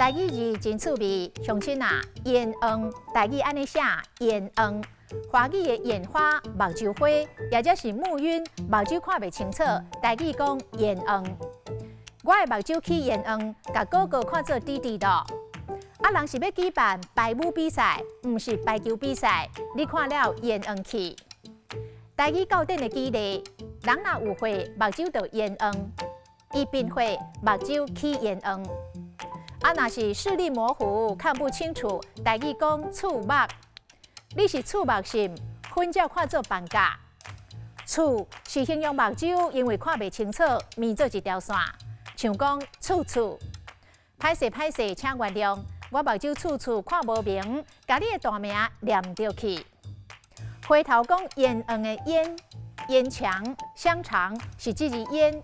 台語字真趣味，鄉親啊，煙黃，台語按呢寫，煙黃。華語的眼花、目睭花，也就是目暈、目睭看袂清楚，台語講煙黃。我的目睭起煙黃，共哥哥看做弟弟囉。啊，人是欲舉辦排舞比賽，毋是排球比賽。你看了煙黃去。台語教典的舉例，人若有血，目睭就煙黃；伊貧血，目睭起煙黃。啊，若是視力模糊，看不清楚，台語講刺目。你是刺目心，粉才看做放假。刺是形容目睭因為看袂清楚，瞇做一條線，像講刺刺。歹勢歹勢，請原諒，我目睭刺刺看無明，共你的大名念著去。回頭講煙黃的煙，煙腸、香腸是這字煙，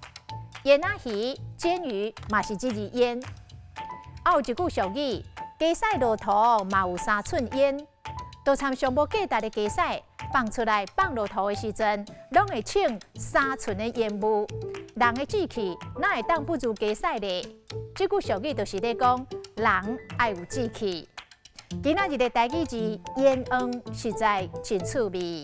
煙仔魚、煎魚嘛是這字煙。啊，有一句俗語，雞屎路塗嘛有三寸煙，都參上無價值的雞屎放出來放落塗的時陣，攏會衝三寸的煙霧。人的志氣哪會當不如雞屎咧？這句俗語就是咧講人愛有志氣。今仔日的台語字煙黃實在真趣味。